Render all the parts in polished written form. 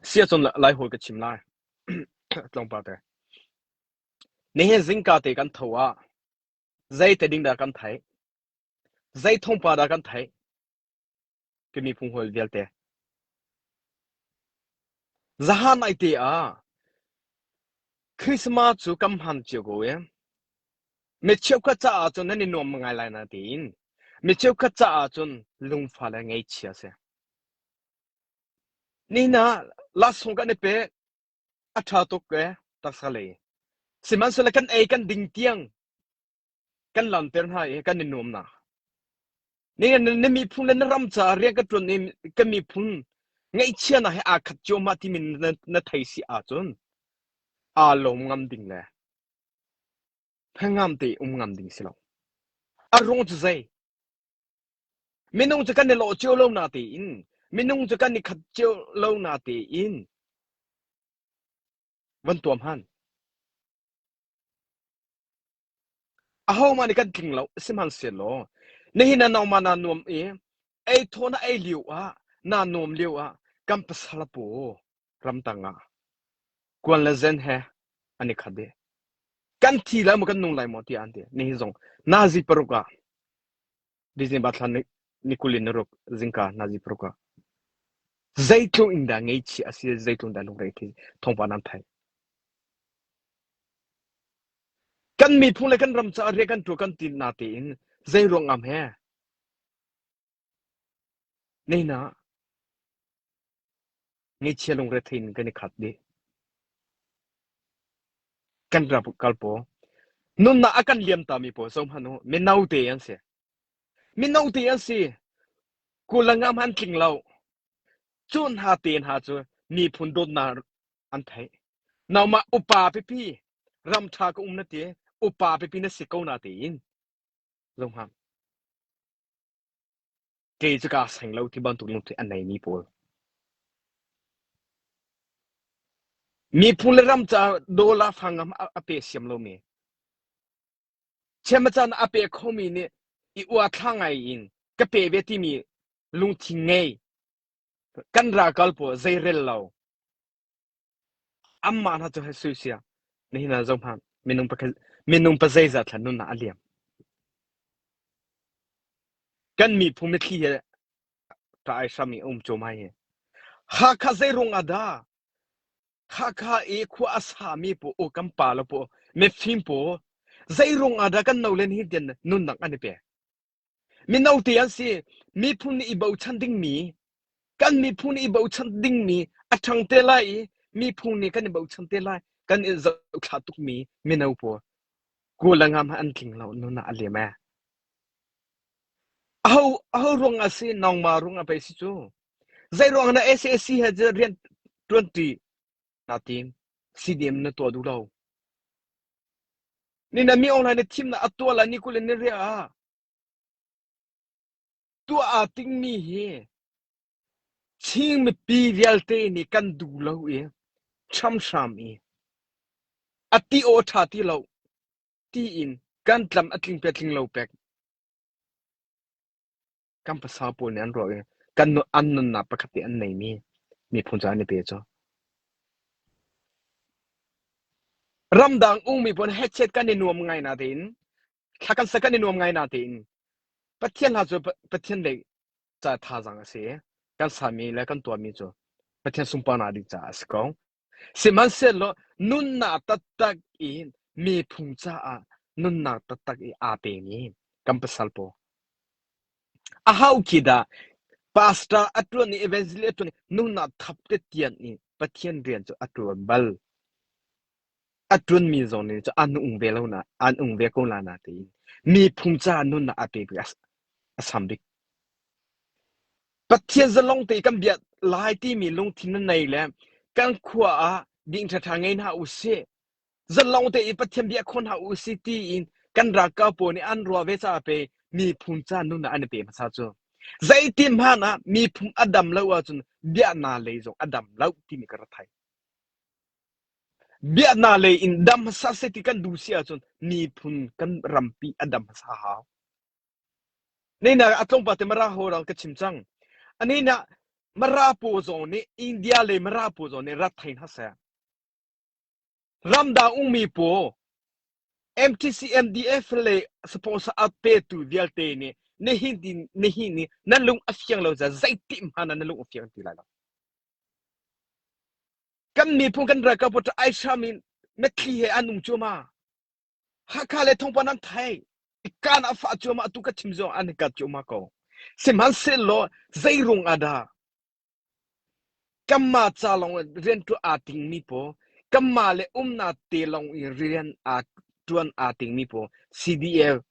Siacun Laihawl ka chim lai. Tlawmpal te. Nihin zingka te kan tho ah zei te ding dah kan theih? Zei thawngpa dah kan theih? Ka miphun hawi vialte. Zahan ai te ah Christmas cu kan hman cio ko i mi cheukhat caah cun nan i nuam ngai lai na tiin mi cheukhat caah cun lungfa le ngaihchia si. Nihin ah laksawng kan i pek a ṭha tuk ee taksa lei. Sihmanhsehlaw kan ei kan ding tiang kan lanter hna i kan i nuamnak. Nihin na miphun le na ram caah rian ka ṭuan i ka miphun ngaihchianak he aa khat cio ma timi na, na thei si ahcun aa lawm ngam ding le hnangam te um ngam ding si lo. A ruang cu zei? Minung cu kan i lawh cio lo na tein, minung cu kan i khat cio lo na tein van tuam han. Ahohmah nih kan tling lo, sihmanhsehlaw nihin ah nangmah naa nuam i ei thaw na ei lio ah, naa nuam lio ah kan pasal paw ramtang ah kuan le zen he an i khat dih. Kan thi lai maw kan nung lai maw tiah an ti. Nihin zong nazi paruk ah December thla ni kul in ruk zingka nazi paruk ah zeitluk in dah ngeichia a si zeitluk in dah lungre khi thawngpang nan theih. Kan miphun le kan ram caah rian kan ṭuan kan ti na tein zei ruang am he neina ngeichia lungre thein kan i khat dih. Kan ram kal paw nunnak a kan liam ta mi pawl zoh hmanh u mino te an si. Mino te an si. Kulangam an tling lo. Cu hna te hna cu miphun dawtnak an theih. Nangmah upa pipi ram ṭha ka um na ti, upa pipi na si ko na tiin zohhmanh. Kei cu kaa seng lo ti bantuk lungthin a neimi pawl. Miphun le ram caah dollar fangam a pe siam lomi. Chiamacan a pe khomi nih i uathla ngai in ka pe ve timi lungthin ngei kan ralkal pawl zeirel lo. Anmah hna cu hei suisia nihin ah zoh hmanh minung pakhat minung pa zeizat thla nunnak a liam. Kan miphun mitthli he ka ai hram i um cu mai hi. Hakha zei rung ah dah Hakha i khua a sami paw u kan pa le paw mifim paw zei rung ah dah kan no len hi tian nunnak an i pe. Mino te an si. Miphun nih i bochan dingmi, kan miphun nih i bochan dingmi a ṭhang te lai i miphun nih kan i bochan te lai. Kan i zohthla tukmi mino pawl kul le ngam an tling lo nun ah a liam ee. Aho aho ruang ah si nangmah ruang ah pei si cu. Zei ruang na SAC he rian ṭuanṭi naa tim. CDM na tuah duh lo. Ni na mi online na thimnak a tuah lai ni 20 in ni riah ah tuah aa tingmi hi Chin mipi vialte nih kan duh lo i hramhram i a ti aw ṭha ti lo tiin kan tlam a tling pe tling lo pek kan pasal pawl nih an ruah i kan an nunnak pakhat te an neimi miphun ca an i pe cu. Ramdang ummi pawl headset kan i nuam ngai na tein thla kan sa kan i nuam ngai na tein Pathian hla cu Pathian lei ca thazaang a si kan sami le kan tuahmi cu Pathian sunparnak ding caah a si ko. Sihmanhsehlaw nunnak taktak in miphun caah nunnak taktak i aa pemi kan pasal pawl Aho khi dah pastor a ṭuan i evangelist a ṭuan i nunnak thap te tian i Pathian rian cu a ṭuan bal. A ṭuanmi zong nih cu an ung ve lo na an ung ve ko la na tiin miphun caah nunnak a pe bik a sam bik. Pathian zalong te kan biak lai timi lungthin na nei le kan khua ah ding ṭhaṭha ngei hna usih. Zalong te i Pathian bia khawn hna u si tiin kan ralkap pawl nih an ruah ve caah pe miphun ca nun ah an i pe hmasa cu. Zeitin hmanh ah miphun a dam lo ahcun biaknak lei zong a dam lo timi ka rak thei. Biaknak lei in dam hmasa seh ti kan duh si ahcun miphun kan rampi a dam hmasa hau. Nina a tlawmpa te mara ho ka chim cang. Anina. Mara paw zong nih India le Mara paw zong nih rat thei hna seh. Ramdang ummi paw MTC MDF le sponsor a petu vialte nih nihin ti nihin ni nan lung a fiang lo ca zeitik hmanh ah nan lung a fiang ti lai lo. Kan miphun kan ralkap pawl ai hram in mitthli he an um cuahmah. Hakha le thawngpang nan thei. Kaan a fah cuahmah atu ka chim zong an kat cuahmah ko. Sihmanhsehlaw zei rung ah dah Kanmah ca lawng in rianṭuan aa tingmi pawl, kanmah le umnak te lawng in rian aa ṭuan aa tingmi pawl, CDF,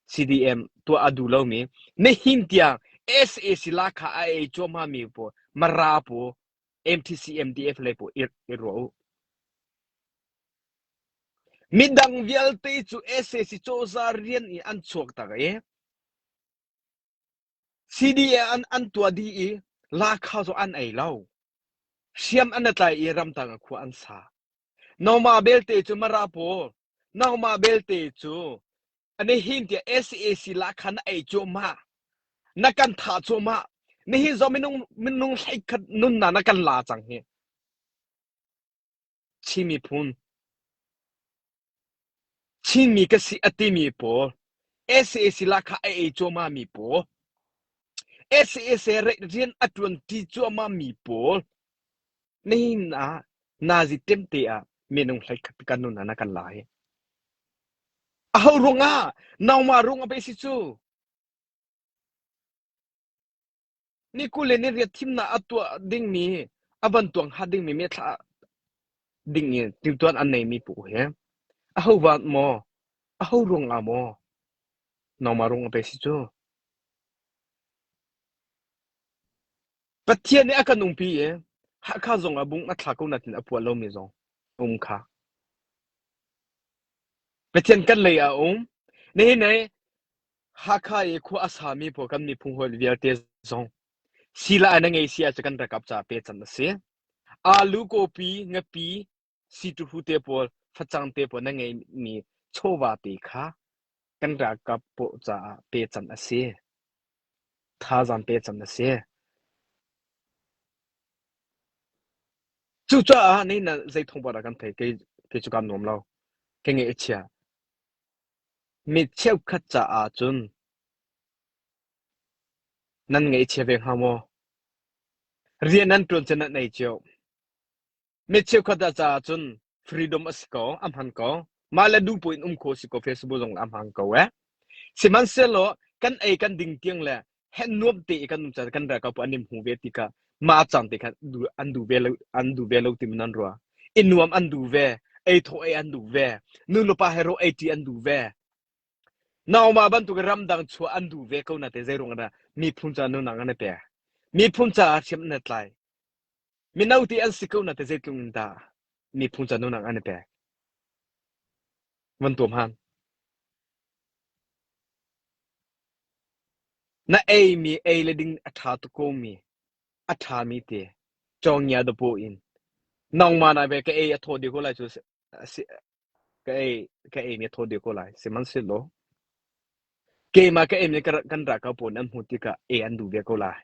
CDM tuah a duh lomi, nihin tiang sac lahkhah a ei cuahmahmi pawl, Mara pawl, MTC, MDF lei pawl i, i ruah u. Midang vialte cu sac cozah rian in an chuak tak i CDA an an tuah dih i lahkhah zong an ei lo. Hriam an i tlai i ramtang ah khua an sa. Nangmah belte cu Mara pawl, nangmah belte cu nihin tiah sac lahkhah na ei cuahmah. Na kan thah cuahmah. Nihin zong minung minung hleikhat nunnak na kan la cang hi. Chin miphun Chinmi ka si a timi pawl, sac lahkhah a ei cuahmahmi pawl, sac rian a ṭuanṭi cuahmahmi pawl, nihin ah nazi ṭemte ah minung hleikhat kan nun ah na kan la hi. Aho ruangah? Nangmah ruangah pei si cu. Ni 20 le ni riat thimnak a tuah dingmi a van tuang hnga dingmi mi a thlah ding i timhtuan an neimi pu hi aho van maw aho ruang ah maw nangmah ruang a pe si cu Pathian nih a kan umpi i Hakha zong ah bung a thla ko natin a puah lomi zong um kha Pathian kan lei ah um nihin ni Hakha i khua a sami pawl kan miphun hawi vialte zong sila na ngei si ahcun kan rakap ca pe can a si. Alu kawpi, ngapi, situhu te pawl, facang te pawl na ngeimi chawva te kha kan ralkap pawl caah pe can a si. Thazaang pe can a si. Cucaah ni na zei thawng dah kan thei kei kei cu kaan nuam lo. Ka ngeih a chia. Mi cheukhat caah cun nan ngaihchia ve hnga maw? Rian nan ṭuan cu nan ei cio. Mi cheukhat caah cun freedom a si ko, a hman ko. Mah le duh in um kho si ko, Facebook zong a hmang ko eh. Sihmanhsehlaw kan ei kan ding tiang le hen nuam te i kan um caah kan ralkap an i hmu ve tikah mah cang te kha an duh ve lo an duh ve lo ti nan ruah. I nuam an duh ve, ei thaw ei an duh ve, nu le pa he ro ei ṭi an duh ve. Nauma bantuk ramdang chuah an duh ve ko na te zei ruang dah miphun ca nunang an i pe. Miphun caah hriam an i tlai. Mino ti an si ko na te zeitluk in dah miphun ca nunang an i pek. Van tuam han. Na ei mi ei le ding a ṭha tuk ko mi a ṭha mi te cawngia da po in nangmah na ve ka ei a thaw dih ko lai cu ka ei ka ei mi a thaw dih ko lai sihmanhsehlaw keimah ka ei mi kan ralkap pawl nih an hmuh tikah ei an duh ve ko lai.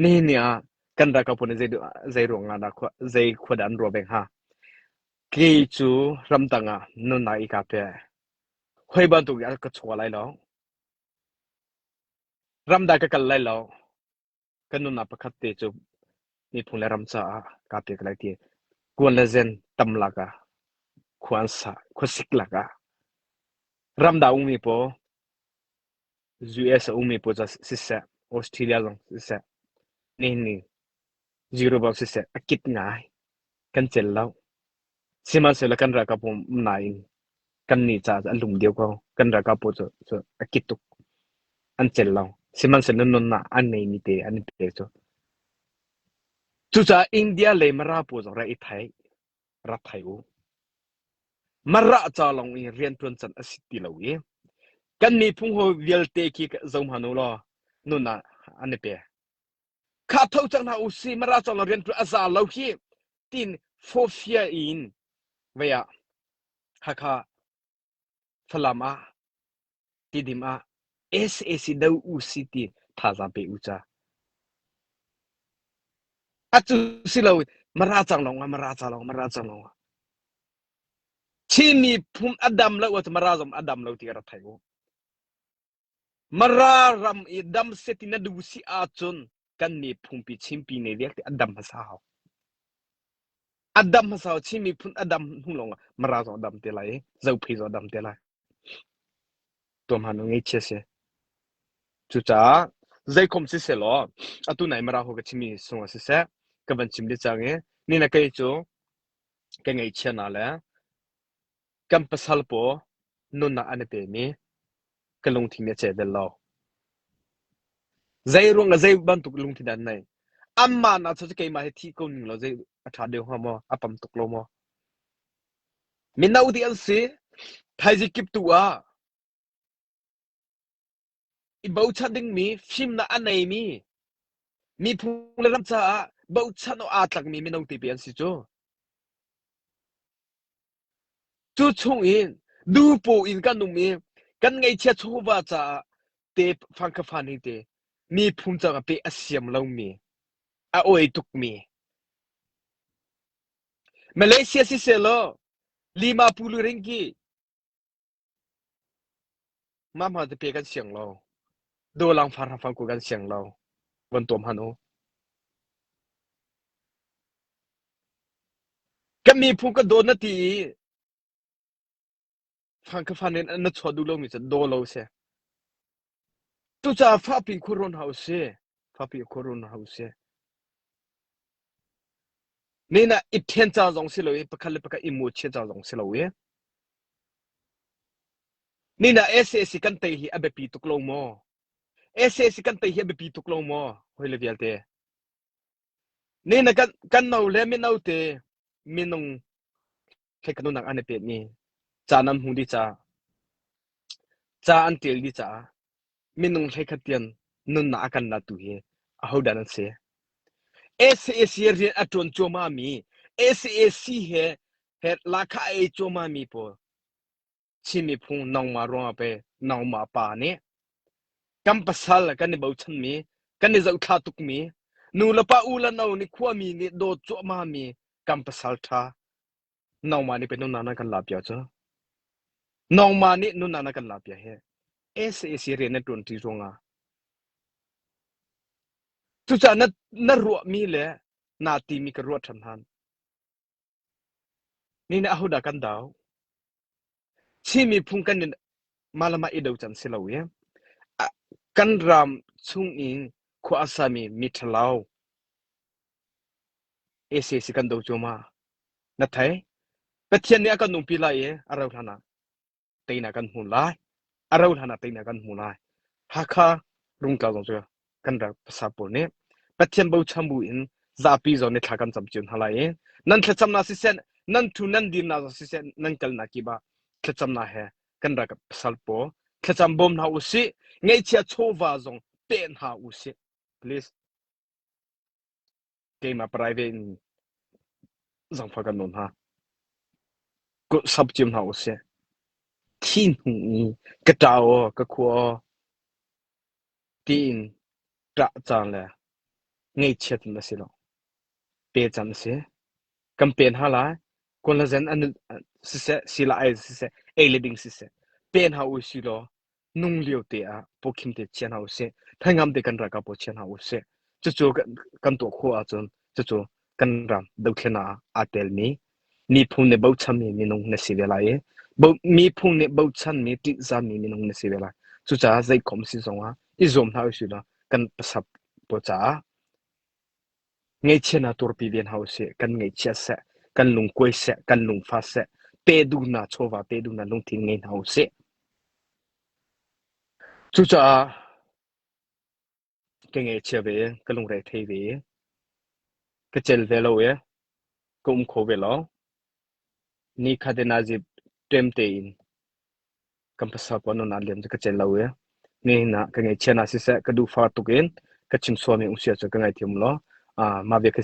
Nihin ni ah kan ralkap pawl nih zei zei ruang ah dah khua zei khua dah an ruah ve hnga? Kei cu ramdang ah nunnak i kaa pe. Hoi bantuk in ka chuah lai lo. Ramdang ka kal lai lo. Ka nunnak pakhat te cu miphun le ram caah kaa pek lai ti kuan le zen tam lak ah khua an sa khuasik lak ah ramdang ummi pawl US a ummi pawl ca siseh Australia zong siseh nihin ni zero bang siseh a kit ngai kan cel lo. Sihmanhsehlaw kan ralkap um nain kan nih caah an lum deuh ko. Kan ralkap pawl cu, cu a kit tuk. An cel lo. Sihmanhsehlaw nunnak an ngeimi te an i pe cu. Cucaah India le Mara pawl zong rak i thai, rak thai u. Mara ca lawng i rianṭuan can a si ti lo i kan miphung hawi vialte khi zoh hmanh u law nunah an i pe. Kha tho cang hna u si mara cawng rian ṭuan a za lo hi tin fawfia in vei ah Hakha Falam ah Tidim ah sac do u si ti thazaang pe u ca. Atu si lo Mara cang lawng ah Mara ca lawng Mara cang lawng ah. Chin miphun a dam lo ahcun Mara zong a dam lo ti ka rak thei u. Mara ram i dam seh ti na duh si ahcun kan miphunpi Chinpi ne vialte a dam hmasa hau. A dam hmasa hau. Chin miphun a dam hnu lawng ah Mara zong a dam te lai i Zophei zong a dam te lai. Tuamhan ngaihchia si. Cucaah zeikhom sisehlaw atu nai Mara ho ka chimmi sungah siseh ka van chim dih cang i ni na kei cu ka ngaihchia na le kan pasal paw nunnak an i pemi ka lungthin nih a ceh bel lo. Zei ruang le zei bantuk lungthin an nei. Anmah nak cu keimah hi thi ko ning law zei a ṭha deuh hnga maw? A pam tuk lo maw? Mino ti an si. Thaizing kip tu ah i bochan dingmi fimnak a neimi miphun le ram caah bochan awk aa tlakmi mino tepi an si cu. Cu chung in duhpoh in kan um i kan ngaihchia chawva caah te fangkha ni te miphun caah pe a siam lomi a oi tukmi Malaysia sisehlaw lima pulu ringki mah hma te pe kan siang lo dolang far fang ku kan siang lo von tuam han u kan miphun ka dawt na ti i fang ka fan in na chuah duh lomi cu daw lo si Cucaah fakpi khuaruah hna usih. Fakpi khuaruah hna usih. Nihin ah i ṭhen ca zong si lo i pakhat le pakhat i mawhchiat ca zong si lo i nihin ah SAC kan tei hi a biapi tuk lo maw? SAC kan tei hi a biapi tuk lo maw? Hawile vialte. Nihin ah kan, kan no le mino te minung thleikanunak an i pekmi ca nan hmu dih ca ca an ṭial dih caah minung hleikhat tiang nunnak a kan latu hi ahodah nan si? SAC rian a ṭuan cuahmahmi SAC he he lahkhah a ei cuahmahmi pawl Chin miphun nangmah ruangah pe nangmah pa nih kan pasal kan i bochanmi kan i zohthla tukmi nu le pa u le no nih khuami nih dawt cuahmahmi kan pasal ṭha nangmah nih pe nunnak nan kan la pia cu nangmah nih nunnak na kan la pia hi SAC rian na ṭuan ṭi ruangah cucaah na na ruahmi le naa timi ka ruah ṭhan han Ni nih ahodah kan dau? Chin miphun kan in mah le mah i do can si lo i kan ram chung in khua a sami mi ṭhalo sac kan do cuahmah. Na thei? Pathian nih a kan nungpi lai i a rau hlan ah teinak kan hmu lai. A rau hlan ah teinak kan hmu lai. Hakha Rungtla zong cu kan rak pasa pawl nih Pathian bochan bu in zapi zawn nih thla kan cam cio hna lai i nan thlacamnak siseh nan thu nan dirnak zong siseh nan kalnak kip ah thlacamnak he kan rak pasal pawl thlacam bawm hna usih ngaihchia chawva zong pe hna usih please keimah private in zangfah kan nawl hna. Sap cio hna usih. Thi hnu i ka ṭa aw, ka khua aw tiin ṭah caan le ngaihchiat in a si lo. Pe caan a si. Kan pen hna lai. Kawlazen an siseh, sila ai siseh, ei le ding siseh. Pen hna usih law nung lio te ah pawkhim te chia hna usih thaingam te kan ralkap pawl chia hna usih cucu kan tuah khawh ahcun cucu kan ram dothlennak ah aa telmi miphun nih bochanmi minung na si ve lai i miphun nih bochanmi ṭihzahmi minung na si ve lai cucaah zeikhom si zongah i zuam hna usih law kan pasap pawl caah ngaihchiatnak turpi ve hna usih kan ngaihchia seh kan lungkuai seh kan lungfa seh pe duhnak chawva pe duhnak lungthin ngei hna usih Cucaah ka ngaihchia ve i ka lungre thei ve i ka cel ve lo i ka um kho ve lo. Nikhat in azip ṭem tein kan pasal pa nun ah liam cu ka cel lo i nihin ah ka ngaihchia na siseh ka duhfar tuk in ka chim sualmi um si ahcun ka ngaithiam law mah bia ka.